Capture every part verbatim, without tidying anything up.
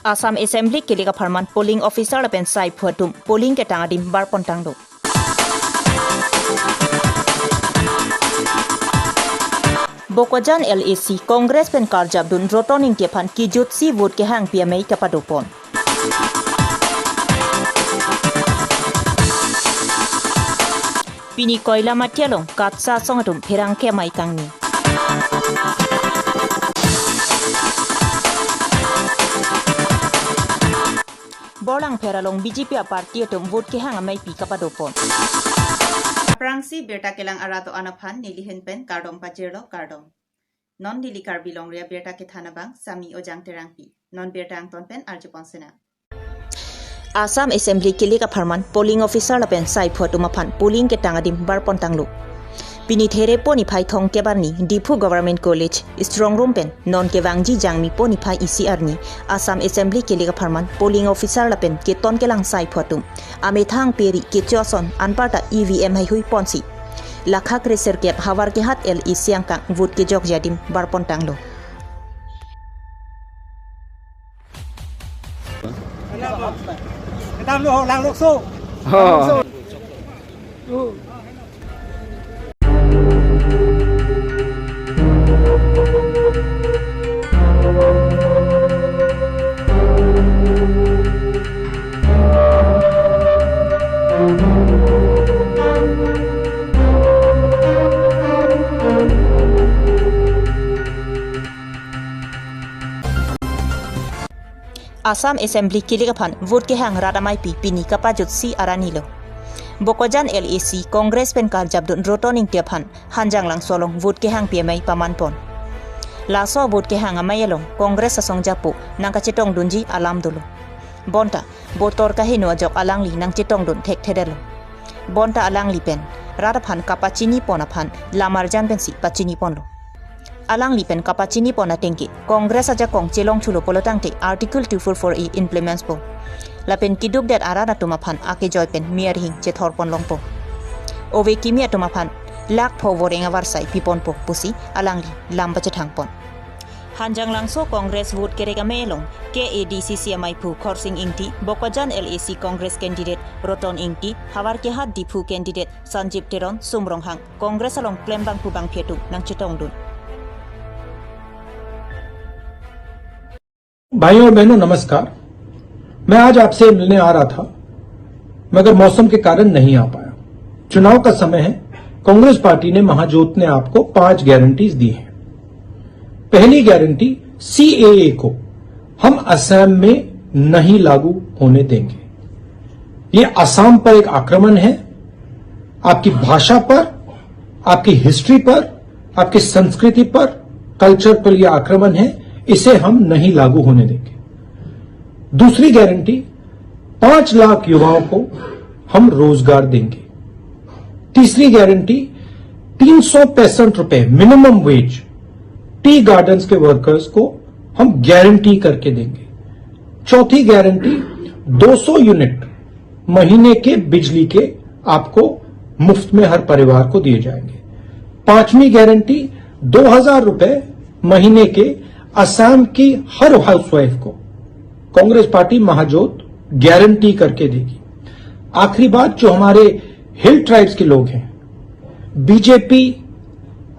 Assam Assembly kelik apharman polling officer lapen saiphu atum polling ketang adim barpon tanglo. Bokajan L A C Congress pen karjapdun Roton Ingti aphan kejutsi vote kehangpi amei kapadopon. Pini Koilamati along KATSA asong atum pherangke amei kangni. Borlangpher along B J P aparty atum vote kehang ameipi kapadopon. Aphrangsi birta kelang arat do-an aphan neli ahin pen kardom pajirlo, kardom. Non neli Karbi Longri Abirta kethan abang Sami Ojang Terangpi. Non birta angton pen arjupon sena. Assam Assembly kelik apharman polling officer lapen saiphu atum aphan polling ketang adim barpon tanglo. Pini Therepo niphai thomkep arni Diphu Government College strong room pen non kevangji Jangmipo niphai isi arni Assam Assembly kelik apharman polling officer lapen keton kelang saiphu atum amethang peri kecho ason anparta E V M heihui ponsi lakha kresirkep Howraghat L A C angkang vote kejokji adim barpon tanglo. Kita lo lang lokso. Ha. Assam Assembly kelik aphan vote kehang rat ameipi pini kapajutsi arani lo. Bokajan L A C Congress pen karjapdun Roton Ingti aphan Hanjanglangso along vote kehangpi amei pamanpon. Laso vote kehang amei along Congress asong japo nangkachetongdunji alam dolo. Bonta botor kaheno ajok alangli nangchetongdun thekthedetlo. Bonta alangli pen rat aphan kapachinipon aphan lamarjan pensi pachiniponlo. Alangli pen kapachinipon atengke Congress ajakong chelongthulo pulo tangte Article two four four A implements po. Lapen kedukdet arat atum aphan akejoi pen me arihing chethorpon longpo. Ove kimi atum aphan lakh pho voreng avarsai piponpo pusi alangli lam pachethangpon. Hanjanglangso Congress vote kerek amei along K A D C C ameiphu Khorsing Ingti, Bokajan L A C Congress candidate Roton Ingti, Howraghat Diphu candidate Sanjib Teron, Sum Ronghang, Congress along klembangphu bangphi atum nangchetongdun. भाइयों और बहनों, नमस्कार। मैं आज आपसे मिलने आ रहा था, मगर मौसम के कारण नहीं आ पाया। चुनाव का समय है। कांग्रेस पार्टी ने, महाजोत ने आपको पांच गारंटीज दी हैं। पहली गारंटी, सीएए को हम असम में नहीं लागू होने देंगे। ये असम पर एक आक्रमण है, आपकी भाषा पर, आपकी हिस्ट्री पर, आपकी संस्कृति पर, कल्चर पर यह आक्रमण है, इसे हम नहीं लागू होने देंगे। दूसरी गारंटी, पांच लाख युवाओं को हम रोजगार देंगे। तीसरी गारंटी, तीन सौ पैंसठ रुपए मिनिमम वेज टी गार्डन्स के वर्कर्स को हम गारंटी करके देंगे। चौथी गारंटी, दो सौ यूनिट महीने के बिजली के आपको मुफ्त में हर परिवार को दिए जाएंगे। पांचवी गारंटी, दो हजार रुपए महीने के असम की हर हाउसवाइफ को कांग्रेस पार्टी महाजोत गारंटी करके देगी। आखिरी बात, जो हमारे हिल ट्राइब्स के लोग हैं, बीजेपी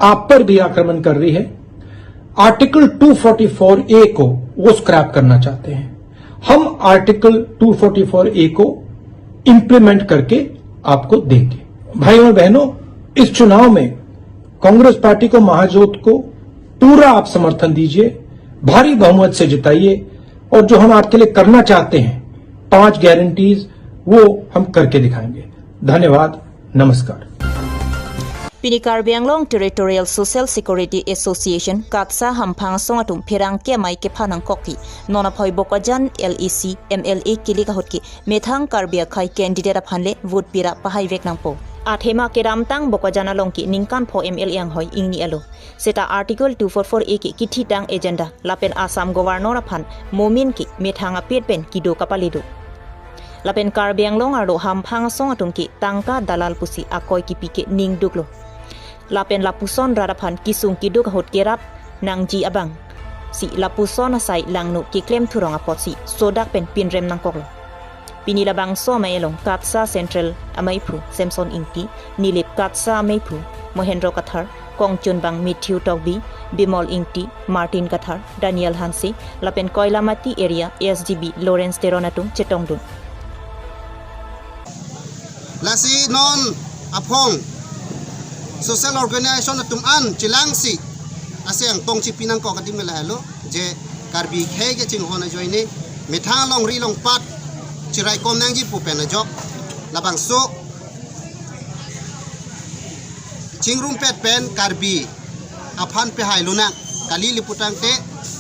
आप पर भी आक्रमण कर रही है। आर्टिकल टू फ़ोर्टी फ़ोर ए को वो स्क्रैप करना चाहते हैं। हम आर्टिकल टू फ़ोर्टी फ़ोर ए को इम्प्लीमेंट करके आपको देंगे। भाइयों और बहनों, इस चुनाव में कांग्रेस पार्टी को, महाजोत को पूरा आप समर्थन दीजिए, भारी बहुमत से जिताइए और जो हम आपके लिए करना चाहते हैं, पांच गारंटीज, वो हम करके दिखाएंगे। धन्यवाद। नमस्कार। Pini Karbi Anglong Territorial Social Security Association KATSA hamphang asong atum pherangke amei kephan nangkokji. Non aphoi Bokajan L A C M L A kelik ahut ke methang Karbi akhei candidate aphan le vote pirap pahaivek nangpo. Athema kedamtang Bokajan along ke ningkan pho M L A anghoi ingni alo. Seta Article two four four A ke kithitang agenda lapen Assam Governor aphan momin ke methang apet pen kedo kapale do. Lapen Karbi Anglong arlo hamphang asong atum ke tangka dalal pusi akoi kipi ke ningduklo. Lapen lapuson rat aphan kesung keduk ahut kerap nangji abang si lapuson asai langno keklem thurong apotsi sodak pen pinrem nangkoklo. Pini labangso amei along KATSA Central ameiphu Samson Ingti, Nilip KATSA ameiphu Mohendro Kathar, kongchunbang Matthew Tokbi, Bimol Ingti, Martin Kathar, Daniel Hanse, lapen Koilamati area S G B Lawrence Teron atum chetongdun. Lasi non aphong social organization atum an chelangsi aseng tong chipi nangkok adim lahelo, je Karbi akhei kachinghon ajoine methang alongri alongpat chiraikom nangji pu pen ajok, labangso chingrumpet pen Karbi aphan pehai lonang kali, ili putangte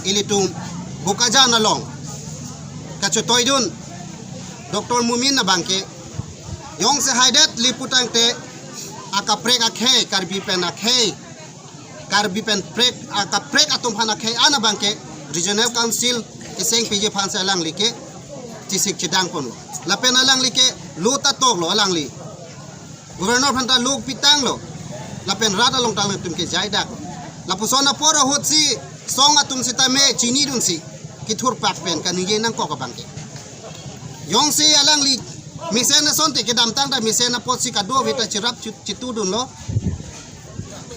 ilitum Bokajan along kachetoidun Doctor Momin abangke jongsi haidet ili putangte akaprek akhei, Karbi pen akhei, Karbi pen prek, akaprek atum aphan akhei an abangke Regional Council keseng piji aphansi alangli ke chesik chedang ponlo. Lapen alangli ke lo ta toklo, alangli Governor aphanta lo pitanglo. Lapen rat along ta alangtum ke jaidak. Lapuson apor ahutsi song atum sitame chinidunsi kethurpak pen kaningje nangkok abangke. Jongsi alangli mesen asonte kedamtang ta mesen apotsi kadokave ta cherap chu-, chitudunlo.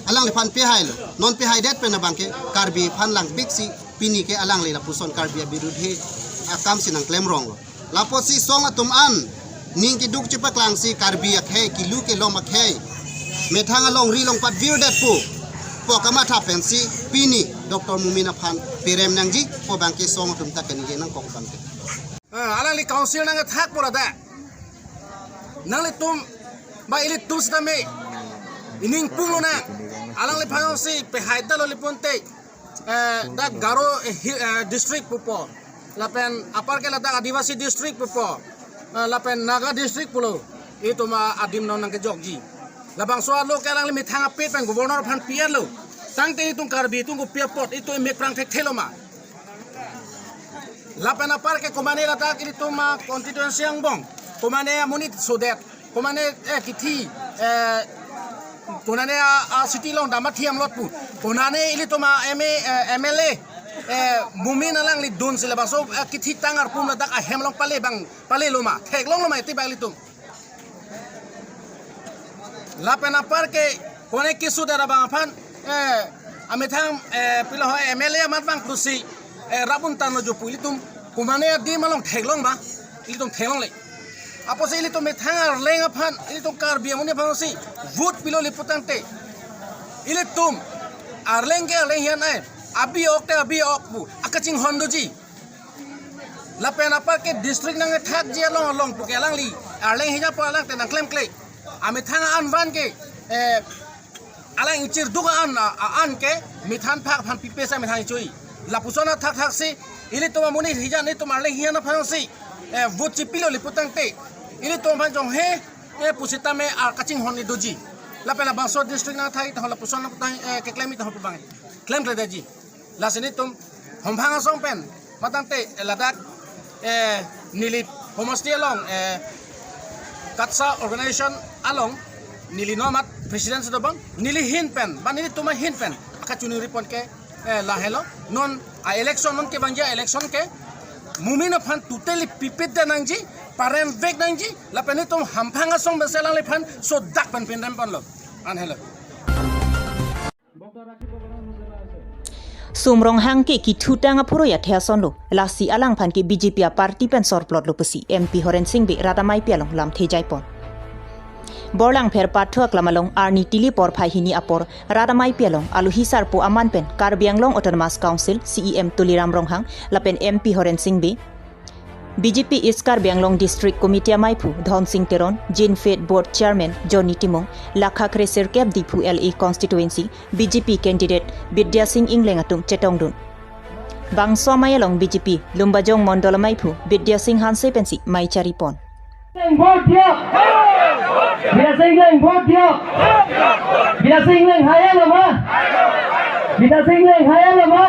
Alangliphan pehailo. Non pehaidet pen abangke Karbi aphan langbiksi pini ke alangli lapuson Karbi abirudhe akamsi nangklemronglo. Lapusi song atum an ning keduk chepaklangsi Karbi akhei, kelu kelom akhei, methang alongri alongpat virdetpo pu kamatha pensi pini Doctor Momin aphan perem nangji pu abangke song atum ta kaningje nangkok abangke. Ah, alangli council nangkethak pura da. Nanglitum ba ilitum sitame ining pung lonang. Alangliphan si pehai dalo lipun te. Eh, dak Garo, eh, hi-, eh, district pupo. Lapen apar ke ladak Adivasi district pupo. Eh, lapen Naga district pulo. Itum adim non nangkejokji. Labangso alo ke alangli methang apet pen governor aphan piarlo. Tangte itum Karbi itum kopi apot itum emek prang thekthelo ma. Lapen apar ke komane ladak ilitum a-constituency angbong, komane amonit sodet, komane, eh, kithi, eh, konane a, a city along damat thiam lot pu, konane ilitum a M A, eh, M L A, eh, Momin alangli dunsi labangso, eh, kithi tang arpum ladak ahem along pale abang, palelo ma, theklonglo ma iti abang ilitum. Lapen apar ke konane keso dara abang aphan, eh, amethang, eh, pilo ho M L A amat abang pusi, eh, rap-un tanglo jo pu ilitum komane adim along theklong ma, ilitum theklongle. Apotsi ilitum methang Arleng aphan, ilitum Karbi amonit aphan si vote pilo ili putangte, ilitum Arleng ke Arleng hian ai, abi ok te abi ok pu akachinghon doji. Lapen apar ke district nangkethakji along along pu ke alangli Arleng hian pu alangte nangklemkle. Amethang an van ke, eh, alang ichir duk an, a, a an ke methang phak aphan pipe sa methang ichui. Lapuson athakthak si ilitum amonit hijan itum Arleng hian aphan si, eh, vote chipilo ili putangte, ilitum aphan jong he, eh, pusitame akachinghon ni doji. Lapen labangso district nangthai tahon lapuson nangthai, eh, keklem tahon pu abang klemkle daji. Lasi nelitum Homphang asong pen matangte ladak, eh, neli homosti along, eh, KATSA organization along neli nomat president si dobang, neli ahin pen ba nelitum ahin pen akachuningri pon ke, eh, lahelo. Non a-election, non kevangji a-election ke Momin aphan totally pipit det nangji, paremvek nangji, lapen nelitum Homphang asong pensi alangliphan sodak pen pinrem ponlo. An helo. Sum Ronghang ke kithutang aphurui athe asonlo, lasi alangphan ke B J P a-party pen sorplotlo pusi M P Horen Sing Bey rat ameipi along lamthe jaipon. Borlangpher Pathu aklam along arni tili porphai hini apor rat ameipi along alohi sarpo aman pen Karbi Anglong Autonomous Council C E M Tuliram Ronghang lapen M P Horen Sing Bey, B J P East Karbi Anglong District Committee ameiphu Dhonsing Teron, Jinfed Board Chairman Johnny Timung, lakha kresirkep Diphu L A constituency B J P candidate Bidya Sing Engleng atum chetongdun. Bangso amei along B J P Lumbajong Mondol ameiphu Bidya Sing Hanse pensi mei charipon. Vote diok. Bidya Sing Engleng vote diok. Bidya Sing Engleng hai lo ma? Bidya Sing Engleng hai lo ma?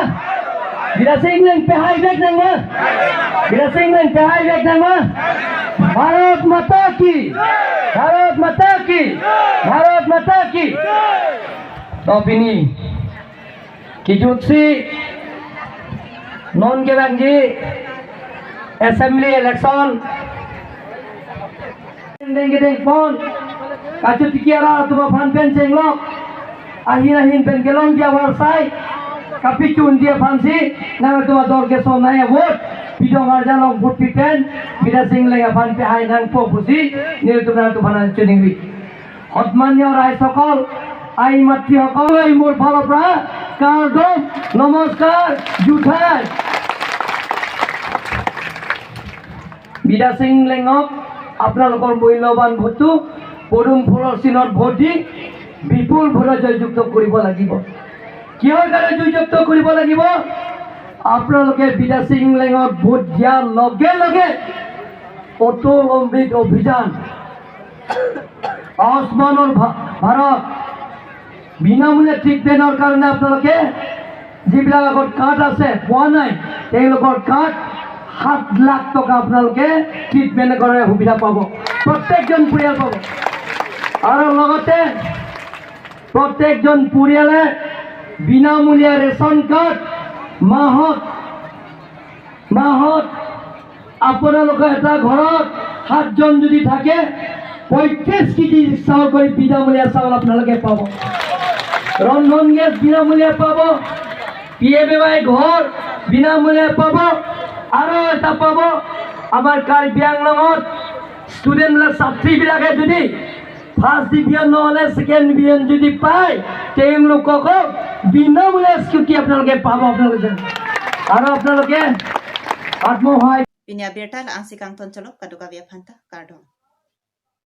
Bidya Sing Engleng pehaivek nang ma? Bidya Sing Engleng pehaivek nang ma? Bharat Mata ki! Bharat Mata ki! Bharat Mata ki! To pini kejutsi Non kevangji assembly election dengke dengpon kachotiki arat atum aphan pen chenglok ahin ahin pen kelongji avarsai kapachunji aphansi nangtum ador keso nai avote pidong arjan long vote pipen Bidya Sing Engleng aphan pehai nangpo pusi nelitum nangtum aphan nangchiningri. সন্মানীয় ৰাইজসকল, আই মাতৃসকল, এই মোৰ ফালৰ পৰা কাৰ্ডম নমস্কাৰ জুঠাই। বিদ্যা সিং লেঙক আপোনালোকৰ মূল্যৱান ভোটটো পদুম ফুলৰ চিনত ভোট দি বিপুল ভোটে জয়যুক্ত কৰিব লাগিব। কিহৰ কাৰণে জয়যুক্ত কৰিব লাগিব? আপোনালোকে বিদ্যা সিং লেঙক ভোট দিয়াৰ লগে লগে অটল অমৃত অভিযান, আয়ুষ্মানৰ ভা-, ভাৰত, বিনামূলীয়া ট্ৰিটমেণ্টৰ কাৰণে আপোনালোকে যিবিলাক আগত কাৰ্ড আছে, পোৱা নাই, তেওঁলোকৰ কাৰ্ড সাত লাখ টকা আপোনালোকে ট্ৰিটমেণ্ট কৰে সুবিধা পাব, প্ৰত্যেকজন পৰিয়াল পাব। আৰু লগতে প্ৰত্যেকজন পৰিয়ালে বিনামূলীয়া ৰেচন কাৰ্ড মাহত, মাহত আপোনালোকৰ এটা ঘৰত সাতজন যদি থাকে, পঁয়ত্ৰিশ কেজি চাউল কৰি বিনামূলীয়া চাউল আপোনালোকে পাব। ৰন্ধন গেছ বিনামূলীয়া পাব। পি এম এ ৱাই ঘৰ বিনামূলীয়া পাব। আৰু এটা পাব, আমাৰ কাৰ্বি আংলঙত ষ্টুডেণ্টবিলাক, ছাত্ৰীবিলাকে যদি ফাৰ্ষ্ট ডিভিজন নহ'লে ছেকেণ্ড ডিভিজন যদি পায়, তেওঁলোকক বিনামূলীয়া স্কুটি আপোনালোকে পাব। আপোনালোকে আৰু আপোনালোকে আত্মসহায় Pini abirta la-ansi kangton cholo, kadokave aphanta kardom.